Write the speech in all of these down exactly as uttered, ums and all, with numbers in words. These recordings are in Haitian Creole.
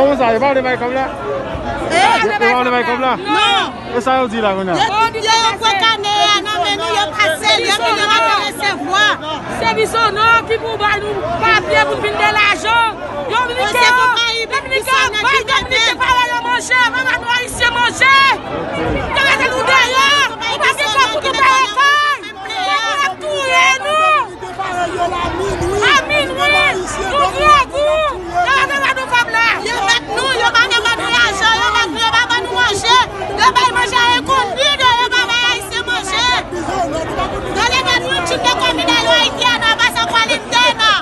Konsa, yo pa vle bay kòb la? Yo, yo pa vle bay kòb la? Non. E sa yo di la kounye a? Yo, yo pran kanè a nan men nou, yo pase l, yo vin, yo pa vle resevwa. Se Bisono ki pou bay nou papye pou n vin gen lajan. Yo vin ke yo, Dominiken bay Dominiken pa yo manje, mama nou Ayisyen manje. Yo mete nou deyò, nou pa gen kòb pou nou peye kay. Yo ap touye nou. A minwi, nou grangou. Yo ap touye nou. Yo bat nou, yo pa gen ban nou lajan, yo bat nou, yo pa ban nou manje. Yo bay manje a enkonpli, yo pa bay Ayisyen manje. Yo leve nou, tout de konbina yo Ayiti a, nou ap pase an kwalite, non.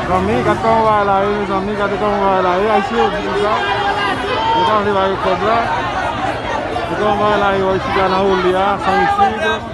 Zanmi, gad kòman bagay la ye, mezanmi, gade kòman bagay la ye. Ayisyen yo di konsa. Yo pa vle ba yo kòb la. Gade kòman bagay la ye, isit la nan Wòl li a, san isit.